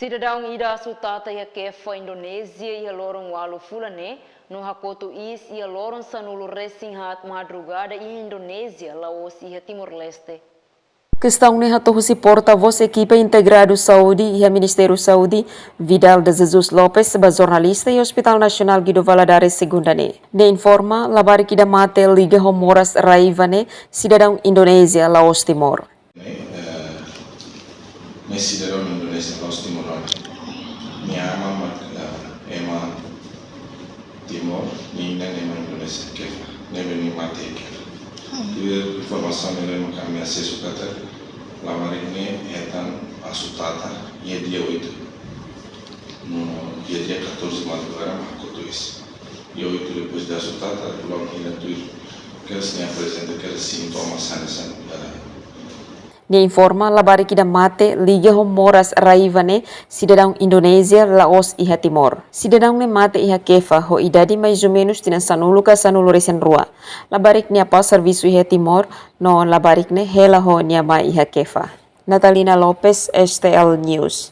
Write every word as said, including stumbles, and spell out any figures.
Sidadaun ida asu tata iha Kefa, Indonézia, iha loron ualu fulan ne'e, no hakotu iis iha loron sanulu resin haat madrugada iha Indonézia, la'ós iha Timor-Leste. Kestaun ne'e hato'o husi porta-vós ekipa integradu saúde iha Ministériu Saúde, Vidal de Jesus Lopes, ba jornalista iha Hospital Nasionál Guido Valadares, segunda ne'e. Nia informa, labarik ida mate liga ho moras raiva ne'e, sidadaun Indonézia, la'ós Timor. Ne'e, eh, ne'e sidadaun Indonézia, la'ós Timor nian. Nia aman mak, eh, ema Timor, nia inan ema Indonézia, Kefa. Ne'ebé nia mate iha Kefa. Tuir informasaun ne'ebé mak ami asesu katak labarik ne'e hetan asu tata iha dia oito. No, iha dia catorze madrugada mak hakotu iis. Dia oito depois de asu tata, loron ida tuir kedas nia aprezenta kedas sintomas hanesan, eh, Nia informa, labarik ida mate liga ho moras raiva ne'e, sidadaun Indonézia, la'ós iha Timor. Sidadaun ne'e mate iha Kefa ho idade mais ou menus tinan sanulu ka sanulu resin rua. Labarik nia apá servisu iha Timor, no labarik ne'e hela ho nia mai iha Kefa. Natalina Lopes, S T L News.